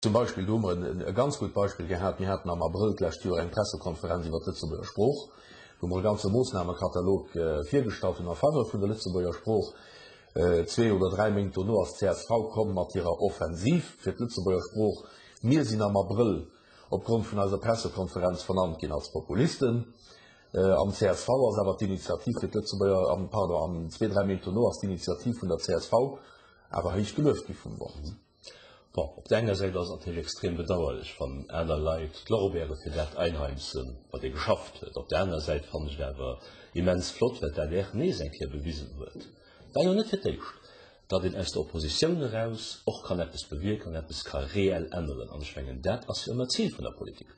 Zum Beispill, do hu mer e ganz gutt Beispill gehat, Mir haten am Abrëll d'lescht Joer eng Pressekonferenz iwwert d'Lëtzebuerger Sprooch, wou mer e ganze Moossnamekatalog virgestallt hunn en faveur vun der Lëtzebuerger Sprooch. Zwee oder dräi Méint dono ass d'CSV komm mat hirer Offensiv fir d'Lëtzebuerger Sprooch. Mir sinn am Abrëll opgrond vun eiser Pressekonferenz vernannt ginn als Populisten. Am csv ass awer d'Initiativ fir d'Lëtzebuerger, pardon, an zwee, dräi Méint dono ass d'Initiativ vun der csv awer héich gelueft gi vum Wort. Bon, op der enger Säit ass et natierlech extrem bedauerlech, wann aner Leit d'Lorbeere fir dat einheimsen, wat ee geschafft huet. Op der anerer Säit fannen ech et awer immens flott, well d'ADR nees eng Kéier bewisen huet, war jo net fir d'éischt, datt een aus der Oppositioun eraus och kann eppes bewierken an eppes ka reell änneren. An ech mengen, dat ass jo ëmmer d'Zil vun der Politik.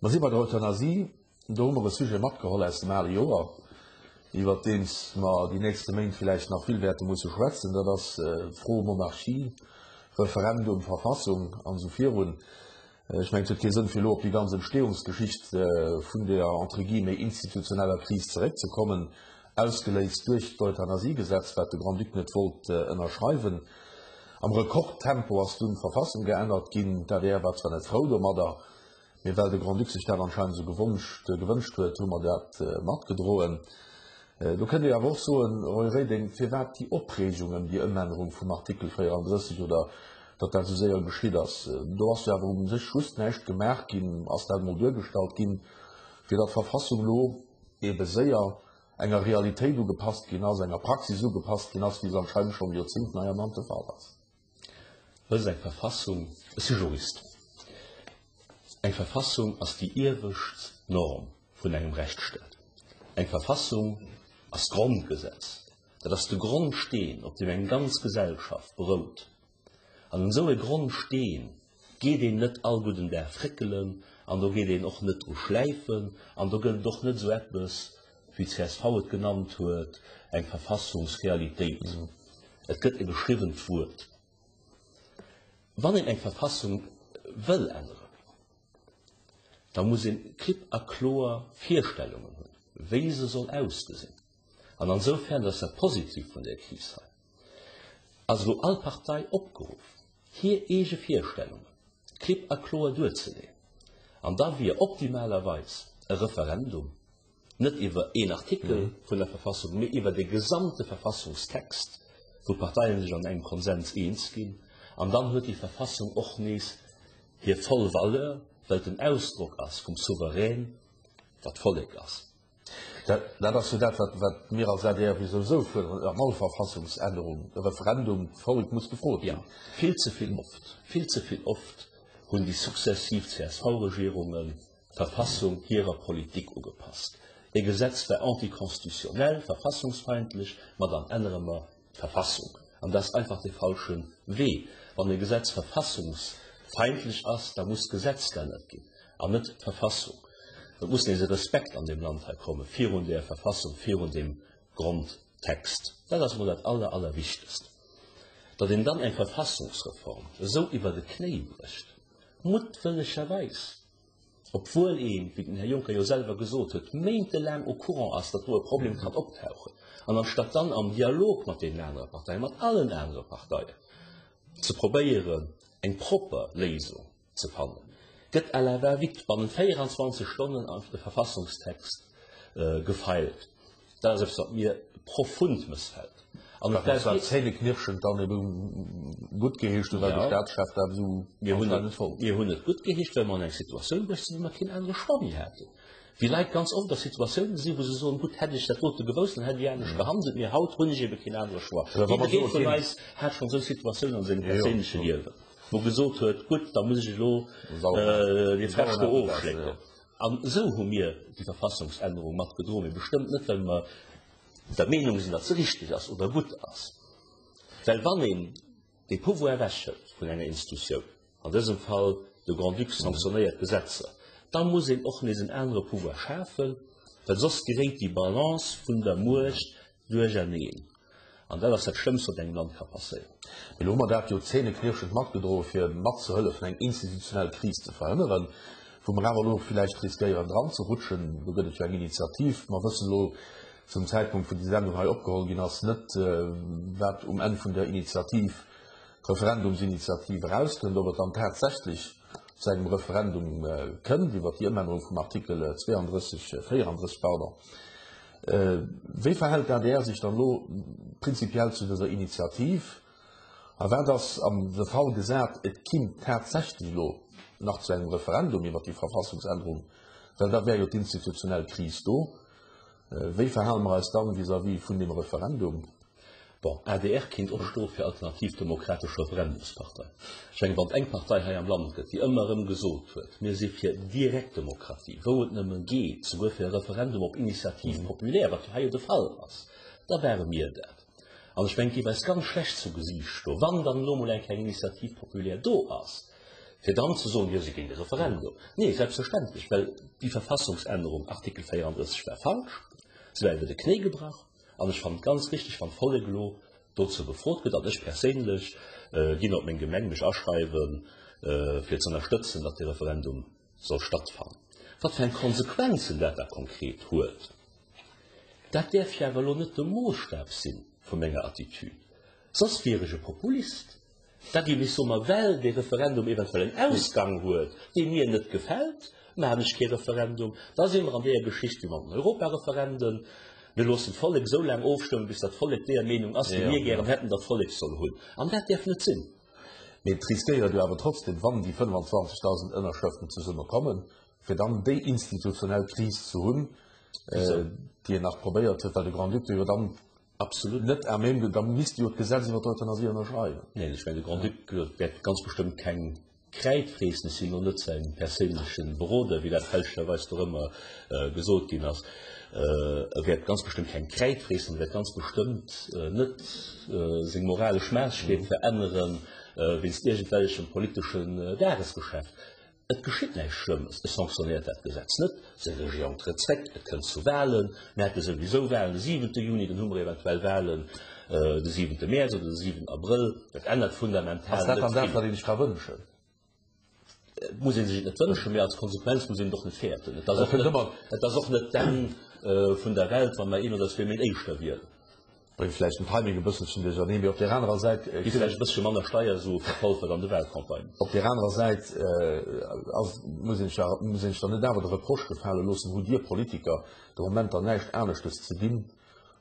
Mer si bei der Euthanasie. Do hu mer e Sujet matgeholl aus dem ale Joer, iwwert dee mer déi nächste Méint villäicht nach vill wäerte musse schwätzen. Dat ass d'Fro Monarchie, Referendum, Verfassung an esou virun. Ech mengen, et huet kee Sënn, fir elo op déi ganz Entstehungsgeschicht vun der entre guillemets institutioneller Kris zeréckzekommen, ausgeléist duerch d'Euthanasiegesetz, wat de Grand-Duc net wollt ënnerschreiwen. Am Rekordtempo ass dunn d'Verfassung geännert ginn. D'ADR war zwar net frou domadder, Mee well de Grand-Duc sech dat anscheinend esou gewonscht, gewënscht huet, hu mer dat matgedroen. Do kënnt ee awer och soen, Roy Reding, firwat déi Opreegung ëm déi Ëmännerung vum Artikel 34 oder datt dat esou séier geschitt ass? Do ass jo awer u sech just näischt gemaach ginn, ass dat emol duergestallt ginn, fir datt d'Verfassung elo eebe séier enger Realitéit ugepasst ginn ass, enger Praxis ugepasst ginn ass, wéi se anscheinend schonn Joerzéngten hei am Land de Fall ass. Wat ass eng Verfassung? Ech si Jurist. Eng Verfassung ass déi iewescht Norm vun engem Rechtsstaat. Eng Verfassung ass d'Grondgesetz. Dat ass de Grondsteen, op deem eng ganz Gesellschaft berout. An un esou e Grondsteen geet een net all gudden Dag fréckelen an do geet een och net dru schläifen an do gëtt et och net esou eppes, wéi csv et genannt huet, eng Verfassungsrealitéit. Et gëtt e geschriwwent Wuert. Wann een eng Verfassung wëll änneren, da muss een klipp a kloer Virstellungen hunn, wéi se soll ausgesinn. An ansoufern, dat ass dat Positivt vun där Kris hei, ass elo all Partei opgeruff, hir eege Virstellunge klipp a kloer duerzeleeën. An da wier optimalerweis e Referendum net iwwer een Artikel vun der Verfassung, mee iwwer de gesamte Verfassungstext, wou d'Parteien sech an engem Konsens eens ginn. An dann huet déi Verfassung och nees hir voll Valeur, well et den Ausdrock ass vum Souverän, wat d'Vollek ass. Dat ass jo dat, wat mir als adr jo souwisou fuerderen an all Verfassungsännerung, e Referendum, d'Vollek muss gefrot ginn. Jo, vill ze vill oft, vill ze vill oft hunn déi successiv CSV-Regierungen d'Verfassung hirer Politik ugepasst. E Gesetz war anticonstitutionnel, verfassungsfeindlech, ma dann ännere mer d'Verfassung. An dat ass einfach de falsche Wee. Wann e Gesetz verfassungsfeindlech ass, da muss d'Gesetz geännert ginn an net d'Verfassung. Et muss nees e Respekt an deem Land hei komme virun där Verfassung, virun deem Grondtext. Dat ass emol dat Aller, Allerwichtegst. Datt een dann eng Verfassungsreform esou iwwer de Knéi brécht, muttwëllegerweis, obwuel een, wéi den Här Juncker jo selwer gesot huet, méintelaang au courant ass, datt do e Problem kann optauchen, an anstatt dann am Dialog mat deenen anere Parteien, mat allen anere Parteien, ze probéieren, eng propper Léisung ze fannen, gëtt à la va-vite bannent 24 Stonnen de Verfassungstext gefeilt. Dat ass eppes, wat mir profund mëssfält. An et war dat zähneknirschend dann ebe guttgeheescht hunn, well de Staatschef dat esou anscheinend wollt. Mir hunn et guttgeheescht, well mer an eng Situatioun bruecht sinn, wou mer keen anere Choix méi haten. Wéi Leit ganz oft a Situatiounen sinn, wou se soen, gutt, hätt ech dat dote gewousst, dann hätt ech anescht gehandelt, mee haut hunn ech ebe keen anere Choix. Jidderee vun eis hat schonn esou Situatiounen an sengem perséinleche Liewen, wou gesot huet, gutt, da muss ech elo dee Fräsch do ofschlécken. An esou hu mir déi Verfassungsännerung mat gedroen, mee bestëmmt net, well mer der Meenung sinn, datt se richteg ass oder gutt ass. Well wann een dee Pouvoir ewechhëlt vun enger Institutioun, an dësem Fall de Grand-Duc sanktionéiert Gesetzer, da muss een och nees en anere Pouvoir schafen, well soss geréit déi Balance vun der Muecht duercherneen. An dat ass dat Schlëmmst, wat engem Land ka passéieren. Mee elo hu mer dat jo zähneknirschend matgedroen, fir matzehëllefen, eng institutionell Kris ze verhënneren, wou mer awer elo villäicht riskéieren dranzerutschen. Do gëtt et jo eng Initiativ. Mer wëssen elo zum Zäitpunkt, wou déi Sendung hei opgeholl ginn ass, net, wat um Enn vun där Initiativ. Referendumsinitiativ erauskënnt, ob et dann tatsächlech zu engem Referendum kënnt iwwert déi Ëmännerung vum Artikel 32, 34, pardon. Wéi verhält d'ADR sech dann elo prinzipiell zu dëser Initiativ? A wat ass am de Fall gesat, et kinnt tatsächlech elo nach zu engem Referendum iwwert déi Verfassungsännerung, well da wär jo d'institutionell Kris do. Wéi verhale mer eis dann vis-à-vis vun deem Referendum? Bon, adr kinnt och stoe fir Alternativ Demokratesch Referendumspartei. Ech mengen, wann et eng Partei hei am Land gëtt, déi ëmmer erëm gesot huet, mir si fir direkt Demokratie, wou et nëmme geet, souguer fir e Referendum op Initiative populaire, wat jo hei jo de Fall ass, da ware mir dat. An ech mengen, et géif eis ganz schlecht zu Gesiicht stoen, wann dann elo emol eng kleng Initiative populaire do ass, fir dann ze soen, jo, si géint e Referendum. Nee, selbstverständlech, well déi Verfassungsännerung, Artikel 34, war falsch, se war iwwer de Knéi gebrach. An ech fannen et ganz richtig, wann d'Vollek elo dozou befrot gëtt, an ech perséinlech ginn op meng Gemeng mech aschreiwen, fir ze ënnerstëtzen, datt dee Referendum soll stattfannen. Wat fir eng Konsequenzen dat da konkret huet, dat däerf jo awer elo net de Moosstab si vu menger Attitüd, soss wier ech e Populist. Da géif ech soen, ma well dee Referendum eventuell en Ausgang huet, dee mir net gefält, maachen ech kee Referendum. Da si mer an deeër Geschicht wéi mat den Europareferenden, Mir loossen d'Vollek esou laang ofstëmmen, bis dat d'Vollek deeër Meenung ass, déi mir gären hätten, datt d'Vollek soll hunn. An dat däerf net sinn. Mee et riskéiert jo awer trotzdem, wann déi 25.000 Ënnerschrëften zesumme kommen, fir dann déi institutionell Kris ze hunn, déi een nach probéiert huet, well de Grand-Duc jo dann Absolut. Net à même, da misst jo d'Gesetz iwwer d'Euthanasie ënnerschreiwen. Neen, ech mengen, de Grand-Duc wäert ganz bestëmmt keng Kräid freessen. Ech sinn elo net säi perséinleche Beroder, wéi dat fälschlecherweis do ëmmer gesot ginn ass. E wäert ganz bestëmmt keng Kräid freessen, e wäert ganz bestëmmt net seng moralesch Maasstäb verännere wéinst iergendwellechem politeschen Dagesgeschäft. Et geschitt näischt Schlëmmes, e sanctionnéiert dat Gesetz net, seng Regierung trëtt zréck, et kënnt zu Wahlen, mir hätte souwisou Wahlen de siwente Juni, dann hu mer eventuell Wahlen de siwente Mäerz oder de siwenten Abrëll, dat ännert fundamental Ass dat net dann dat, vill. wat een sech ka wënschen? Et muss ee sech et net wënschen, mee als Konsequenz muss een et och net fäerten. Et ass Et och kënnt net, ëmmer. et ass och net d'Enn vun der Welt, wa mer een oder zwee Méint éischter wielen. Bréngt vläicht den Timing e bësselchen duercherneen, mee op där anerer Säit. Gi vläicht e bëssche manner Steiersue verpolfert an de Wahlcampagnen. Op där anerer Säit ass, muss een sech, muss een sech dann net awer de Reproche gefale loossen, Hutt Dir Politiker de Moment dann näischt aneschtes ze dinn,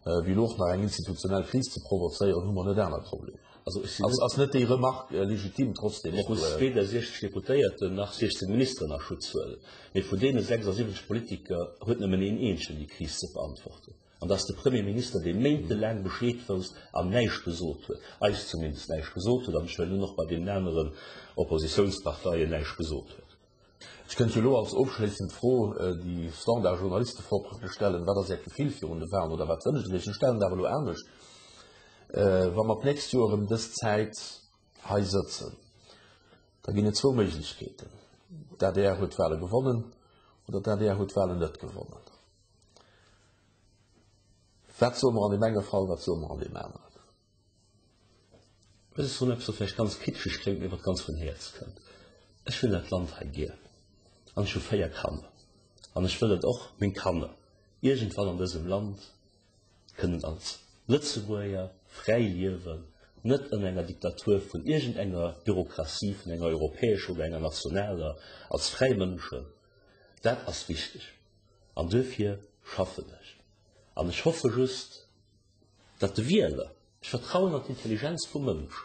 wéi elo och nach eng institutionell Kris ze provozéieren? Hu mer net aner Problemer? Also ech sinn net. Ass net déi Remarque legitim trotzdem Ech och? muss weder 60 Deputéierten nach 16 Ministeren a Schutz huelen, mee vun deene 76 Politiker huet nëmmen een eenzegen déi Kris ze verantworten. An dass de Premier Minister, dee méintelaang Bescheed wousst an näischt gesot huet, eis zumindest näischt gesot huet, an ech huelen un, och bei deenen aneren Oppositiounsparteien näischt gesot huet. Ech kënnt jo elo als ofschléissend Fro déi Standard-Journalistefro praktesch stellen, Wat ass Äert Gefill virun de Wahlen oder wat wënscht Dir Iech? Ech stellen et awer elo anescht, Wa mer d'nächst Joer erëm dës Zäit hei sëtzen, da ginn et zwou Méiglechkeeten, D'ADR huet d'Wahle gewonnen oder d'ADR huet d'Wahlen net gewonnen. Wat soe mer an deem enge Fall, wat soe mer an deem aneren? Ech soen eppes, wat vläicht ganz kitscheg kléngt, mee wat ganz vun Häerz kënnt, Ech hunn dat Land hei gär an ech hu 4 Kanner an ech wëll, datt och meng Kanner iergendwann an dësem Land kënnen als Lëtzebuerger fräi liewen, net ënner enger Diktatur vun iergendenger Bürokratie, vun enger europäescher oder enger nationaler, als fräi Mënschen. Dat ass wichteg. An duerfir schaffen ech. An ech hoffe just, datt de Wieler, ech vertrauen an d'Intelligenz vum Mënsch,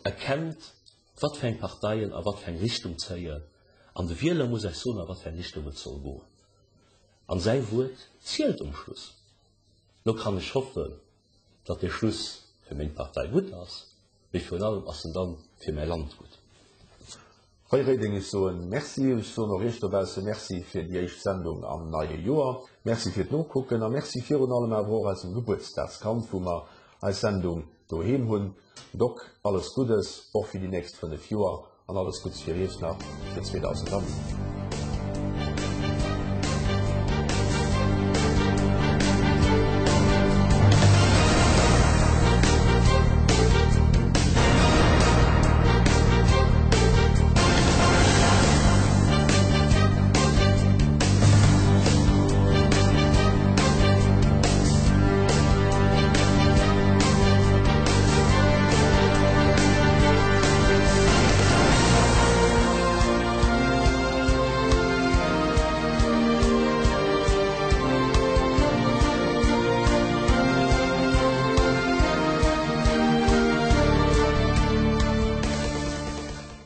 erkennt, wat fir eng Parteien a wat fir eng Richtung zéien. An de Wieler muss eis soen, a wat fir eng Richtung et soll goen. An säi Wuert zielt um Schluss. Lo kann ech hoffen, datt dee Schluss fir meng Partei gutt ass, mee virun allem ass en dann fir mäi Land gutt. Roy Reding, Ech soen Merci. Ech soen och Iech dobausse Merci fir déi éischt Sendung am neie Joer. Merci fir d'Nokucken a Merci virun allem awer och eisem Gebuertsdagskand, wou mer eis Sendung doheem hunn. Doc, alles Guddes och fir déi nächst 5 Joer an alles Guddes fir Iech nach fir 2009.